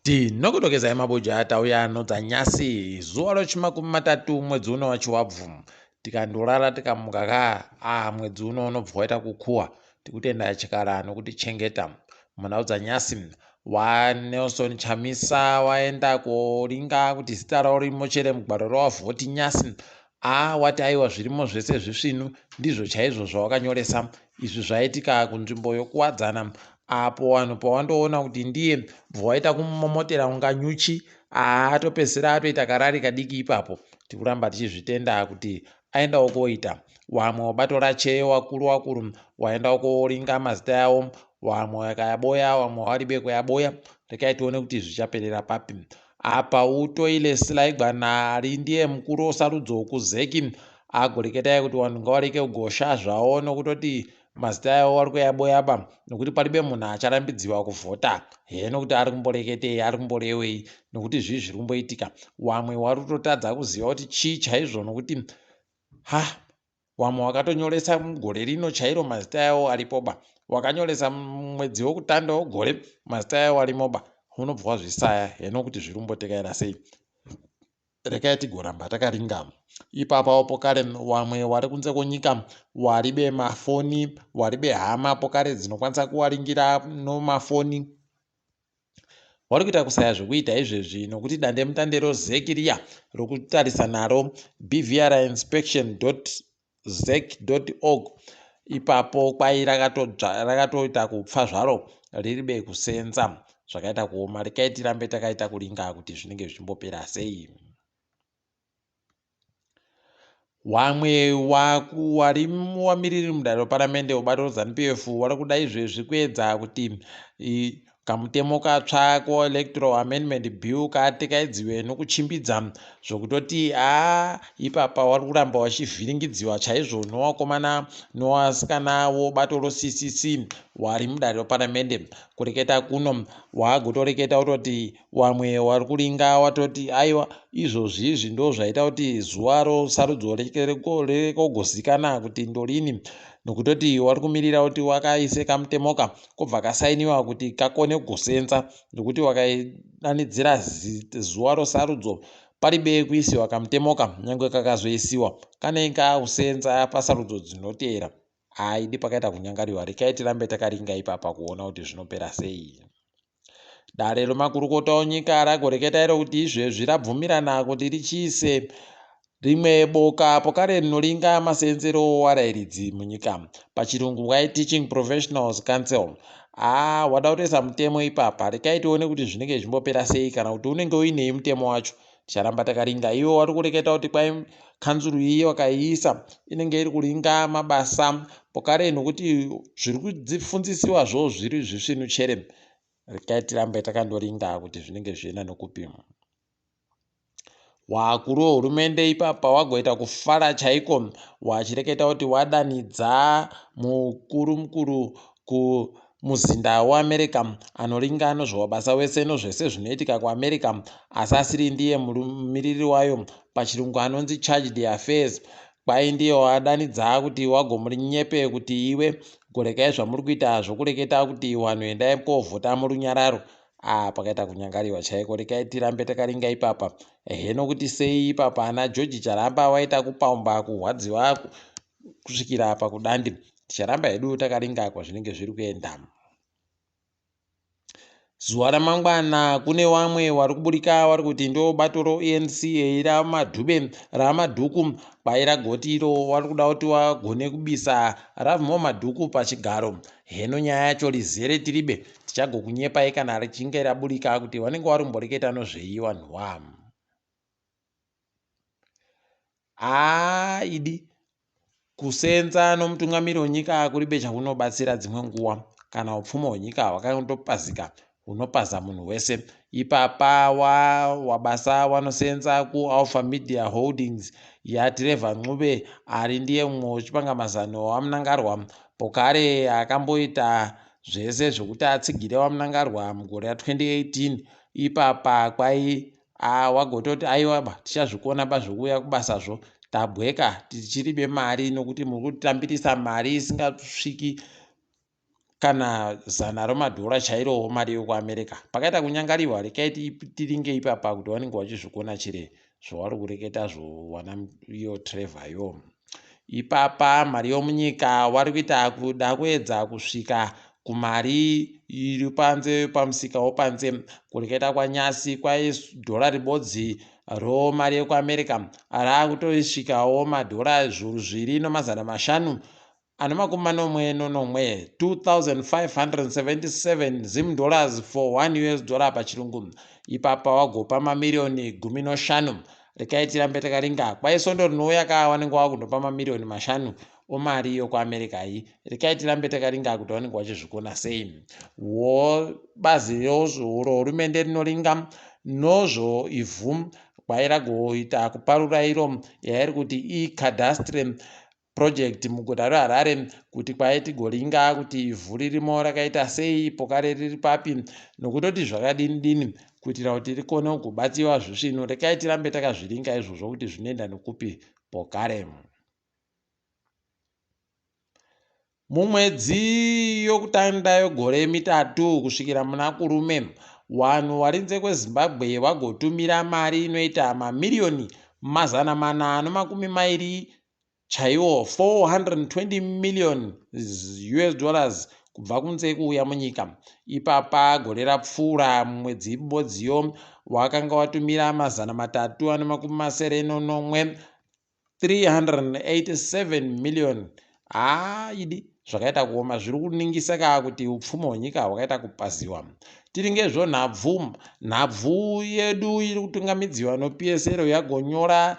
Tinokudokezai mabuja tauya nodzanyasi zuva rochimakumi matatu mwedzi uno wachiwabvu tikandorara tikamuka ka a mwedzi uno unobva waita kukuwa tikutenda chikara nokutichengeta munhau dzanyasi waNelson Chamisa waenda koringa kuti zita ravo rimochere mugwaro rawavhoti nyasi a wati aiwa zvirimo zvese zvisvinu ndizvo chaizvo zvawakanyoresa izvi zvaitika kunzvimbo yokuwadzana apo vanhu pawandoona kuti ndiye bva waita kumumomotera kunga nyuchi aatopedzisira atoita karari kadiki ipapo tikuramba tichizvitenda kuti aendawo koita wamwe wabato rache wakuru wakuru waendawo koringa mazita yawo wamwe wakayaboya wamwe waribe kuyaboya rekai tione kuti zvichaperera papi apa utoile silaigwana ari ndiye mukuru wosarudzo kuzeki agoreketai kuti vanhu ngavareke kugosha zvavo nokutoti mazita avo vari kuyaboyaba nokuti paribe munhu acharambidziwa kuvhota hee nokuti ari kumboreketei ari kumborewei nokuti zvii zviri kumboitika wamwe wari kutotadza kuziva kuti chii chaizvo nokuti ha wamwe wakatonyoresa mugore rino chairo mazita avo aripoba wakanyoresa mwedzi wokutanda wegore mazita avo arimoba unobva wazvisaya hee nokuti zviri kumbotekaira sei rekai tigoramba takaringa ipapawo pokare wamwe wari kunze kwenyika waribe mafoni waribe hama pokare dzinokwanisa kuwaringira nomafoni wari kuita kusaya zvekuita izvezvi nokuti dandemutande rozeki riya rokutarisa naro bvr inspection zec org ipapo kwai rakatoita kupfa zvaro riribe kusenza zvakaita kuoma rekai tirambe takaita kuringa kuti zvinenge zvichimbopera sei Wamwe wari wamiriri mudare reparamende webato reZanu PF wari kuda izvezvi kuedza kuti kamutemo katsva koElectoral Amendment Bill katekaidziwe nokuchimbidza zvokutoti haa ipapa wari kuramba wachivhiringidziwa chaizvo nowakomana nowasikana wobato roCCC wari mudare reparamende kureketa kuno waagotoreketa kutoti Wamwe wari kuringa watoti aiwa izvozvi izvi ndo zvaita kuti zuva rosarudzo rekogozikana kuti ndorini nokutoti wari kumirira kuti wakaise kamutemoka kobva kasainiwa kuti kakone kugosenza nokuti wakaidanidzira zuva rosarudzo paribe kuisiwa kamutemoka nyange kakazoisiwa kanenge kakusenza pasarudzo dzinoteera haidi pakaita kunyangariwa rekai tirambe takaringa ipapa kuona kuti zvinopera sei. Dare remakurukota onyika ragoreketa iro kuti izvezvi rabvumirana kuti richiise rimwe boka pokare rinoringa maseenzero warairidzi munyika pachirungu kwai Teaching Professionals Council. Haa wada kutoisa mutemo ipapa rekai tione kuti zvinenge zvichimbopera sei kana kuti unenge uinei mutemo wacho ticharamba takaringa iwo wari kureketa kuti kwai kanzuru iyi wakaiisa inenge iri kuringa mabasa pokare nokuti zviri kudzifunzisiwazvo zviri zvisvinu chere Regai tirambe takandorinda kuti zvinenge zvichienda nokupi. Wakuru wehurumende ipapa wagoita kufara chaiko wachireketa kuti wadanidza mukuru mukuru kumuzinda weAmerica anoringa nozvewabasa wese nozvese zvinoitika kuAmerica asi asiri ndiye mumiriri wayo pachirungu anonzi charge de affairs Kwai ndiye wadanidza kuti wagomurinyepe kuti iwe gorekai zvamuri kuita zvokureketa kuti wanhu endai kovhota murunyararo ah pakaita kunyangariwa chaiko rekai tirambe takaringa ipapa ehe nokuti sei ipapa ana George Charamba waita kupaumba kurwadziwa kusvikira pakudandi ticharamba hedu takaringa kwazvinenge zviri kuenda. Zuva ramangwana kune wamwe wari kuburika wari kuti ndo bato roANC raMadhube raMadhuku kwai ragoti iro wari kuda kuti wagone kubisa Ravmore Madhuku pachigaro. Heno nyaya yacho rizere tiribe tichagokunyepai kana richinge raburika kuti wanenge wari kumboreketa nozvei wanhu wa. Haa idi kusenza nomutungamiri wenyika kuribe chakunobatsira dzimwe nguwa kana upfumi hwenyika hwakandopazika hunopaza munhu wese ipapa wa wabasa wanosenza kuAlpha Media Holdings yaTrevor Ncube ari ndiye mumwe wechipangamazano waMnangarwa pokare akamboita zvese zvekuti atsigire waMnangarwa mugore ra 2018 ipapa kwai Ah wagototi aiwa ba tichazvikona ba zvekuuya kubasazvo tabweka tichiribe mari nokuti muri kutambirisa mari isingasviki kana zana romadhora chairo mari yokuAmerica. Pakaita kunyangariwa, rekai tiringe ipapa kuti wanenge wachizvikona chire zvawari kureketa zvowana iyo Trevor yo. Ipapa mari yomunyika wari kuita kuda kuedza kusvika kumari iri panze pamusika wopanze. Kureketa kwanyasi kwaidhora ribodzi romari yekuAmerica raakutosvikawo madhora 2577, 2577 Zim dollars for 1 US dollar pachirungu. Ipapa wagopa mamiriyoni 15. Rekai tirambe takaringa kwaisondo rinouya ka wanenge wakundopa mamiriyoni 5 omari yokuAmerica iyi. Rekai tirambe takaringa kuti vanenge vachizvikona sei. Wo bazi rohurumende rinoringa nozvo ivhu kwairagoita kuparura iro yairi kuti icadastre project muguta reHarare, kuti kwai tigoringa kuti ivhu ririmo rakaita sei, pokare riri papi, nokutoti zvakadini dini, kuitira kuti rikone kubatsiwa zvisvinu. Rekai tirambe takazviringa izvozvo kuti zvinoenda nekupi pokare. Mumwedzi yokutanga yegore mitatu kusvikira muna Kurume, vanhu varinze kweZimbabwe vagotumira mari inoita mamiriyoni 420 chaiwo, 420 million US dollars, kubva kunze kuuya munyika. Ipapa gore rapfuura mumwedzi ibodziyo wakanga watumira 377, 387 million. Haa, idi zvakaita kuoma, zviri kuningisa kaa kuti upfumi hwenyika hwakaita kupaziwa. Tiri ngezvo nhabvu, nhabvu yedu iri kutungamidziwa noPSL yagonyora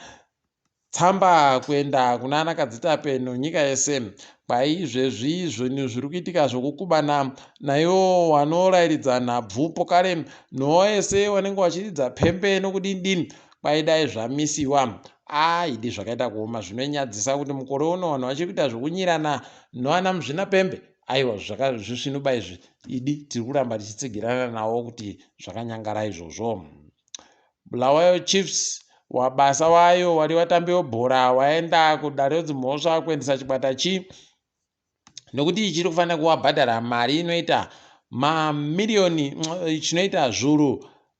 tsamba kuenda kuna ana kadzitape nonyika yese. Kwaizvezvi zvinhu zviri kuitika zvokukubana naivo vanorayiridza nhabvu pokare noese vanenge vachiridza pembe nokudini dini, kwaidai zvamisiwa. Aidi zvakaita kuoma, zvinonyadzisa kuti mukore uno vanhu vachiri kuita zvokunyirana noana muzvinapembe. Aiwa, zvisvinuba izvi, idi tiri kuramba tichitsigirana nawo kuti zvakanyangara izvozvo. Bulawayo Chiefs, wabasa wayo wari vatambi webhora waenda kudare redzimhosva kuendesa chikwata chi nekuti chiri kufanira kuvabhadhara mari inoita mamiriyoni chinoita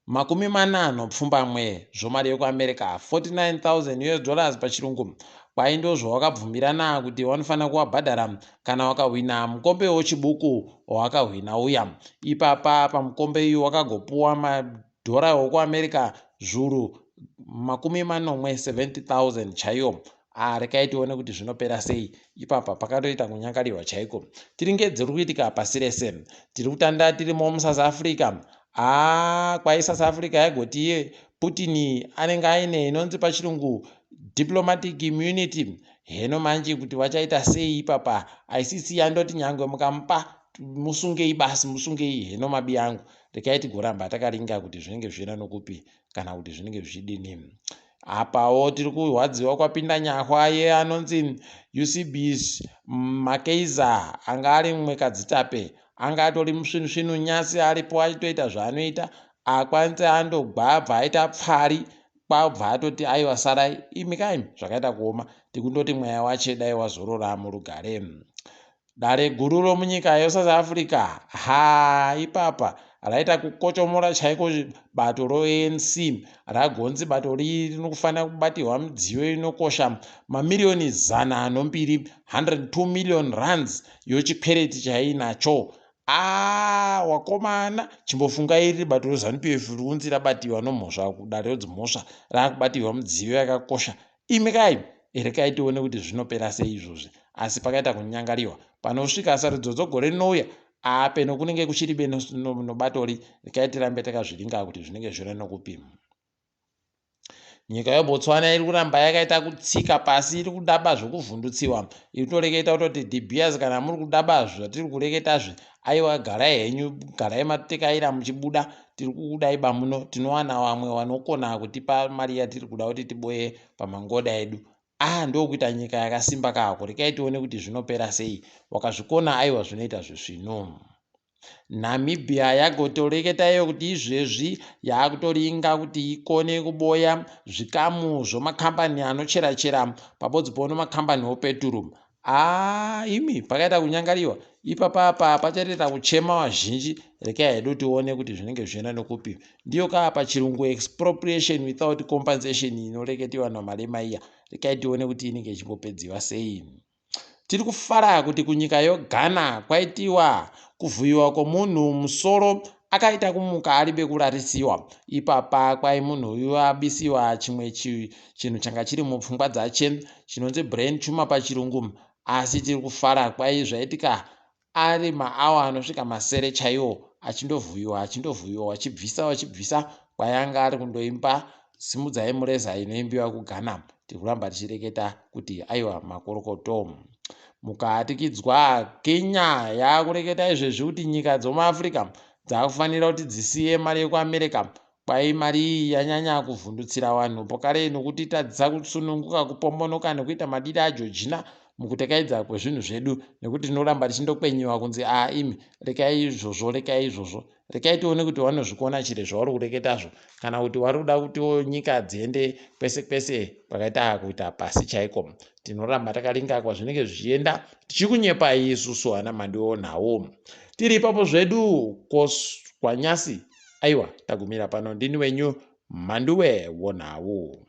47,000 zvomari yekuAmerica, 49,000 US dollars pachirungu. Kwai ndo zvawakabvumirana kuti vanofanira kuvabhadhara kana wakahwina mukombe wechibuku wawakahwina uya. Ipapa pamukombe uyu wakagopuwa madhora okuAmerica 70,000, 70,000 chaiyo. Rekai tione kuti zvinopera sei. Ipapa pakatoita kunyangariwa chaiko. Tiri ngedziri kuitika pasi rese, tiri kutanda tirimo muSouth Africa. Haa, kwai South Africa yaigoti iye Putin anenge aine inonzi pachirungu diplomatic immunity. Heno manje kuti vachaita sei ipapa. ICC yandoti nyangwe mukamupa, musungei basi, musungei. Heno mabi angu, rekai tigoramba takaringa kuti zvinenge zvichienda nokupi kana kuti zvinenge zvichidini. Apawo tiri kurwadziwa kwapinda nyahwa ye anonzi Eusebius Makeiza, anga ari mumwe kadzitape anga atori musvinusvinu nyasi aripo achitoita zvaanoita, akwanise andogwa aita pfari kwabva atoti aiwa, sarai imi kaimi. Zvakaita kuoma, tikundoti mweya wache dai wazorora murugare. Dare guru romunyika yeSouth Africa, ha, ipapa raita kukochomora chaiko bato roANC. Ragonzi bato riri rinofanira kubatirwa midziyo inokosha mamiriyoni 102, 102 million rands yochikwereti chainacho. A, wakomana, chimbofungai riri bato reZANU PF rikunzi rabatiwa nomhosva kudare redzimhosva, raakubatirwa midziyo yakakosha. Imi kai, rekai tione kuti zvinopera sei izvozvi. Asi pakaita kunyangariwa panosvika sarudzo dzogore rinouya, apeno kunenge kuchiri be nobatori. Rekai tirambe takazviringa kuti zvinenge zviri nokupima. Nyika yeBotswana iri kuramba yakaita kutsika pasi, iri kudaba zvokuvhundutsiwa, iri kutoreketa kutoti De Beers, kana muri kudaba zvatiri kureketazve, aiwa, garai henyu, garai matekaira muchibuda, tiri kukudai bamuno, tinowana vamwe vanokona kutipa mari yatiri kuda kuti tiboye pamangoda edu. A, ndokuita nyika yakasimba kako. Rekai tione kuti zvinopera sei. Wakazvikona, aiwa, zvinoita zvisvinu. Namibia yagotoreketa iyo kuti izvezvi yaakutoringa kuti ikone kuboya zvikamu zvomakambani anochera chera pabodzi pono makambani opeturu. Haa imi pakaita kunyangariwa ipapapa pachatoita kuchema vazhinji. Rekai hedu tione kuti zvinenge zvichienda nekupi. Ndiyo kaa pachirungu expropriation without compensation inoreketiwa naMalema iya. Rekai tione kuti inenge ichimbopedziwa sei. Tiri kufara kuti kunyika yoGhana kwaitiwa kuvhuyiwa kwomunhu musoro akaita kumuka ari bekurarisiwa. Ipapa kwai munhu uyu abisiwa chimwe chinhu changa chiri mupfungwa dzache chinonzi brain tumor pachirungu. Asi tiri kufara kwai zvaitika ari maawa anosvika masere chaiwo achindovhuyiwa achindovhuyiwa wachibvisa wachibvisa kwayanga ari kundoimba simudzai mureza inoimbiwa kuGhana. Tiri kuramba tichireketa kuti aiwa makorokoto. Mukahatikidzwa Kenya yaakureketa izvezvi kuti nyika dzomuAfrica dzakufanira kuti dzisiye mari yekuAmerica. Kwai mari iyi yanyanya kuvhundutsira vanhu pokare nokutitadzisa kusununguka kupombonoka nekuita madidi aJojina mukutekaidza kwezvinhu zvedu nekuti tinoramba tichindokwenyiwa kunzi a imi rekai izvozvo rekai izvozvo. Rekai tione kuti vanozvikona chire zvauri kureketazvo kana kuti vari kuda kutiwo nyika dziende kwese kwese kwakaita kuita pasi chaiko. Tinoramba takaringa kwazvinenge zvichienda tichikunyepai isusu ana Mandionhawo. Tiri ipapo zvedu kwanyasi aiwa tagumira pano. Ndini wenyu Mhanduwe wonhau.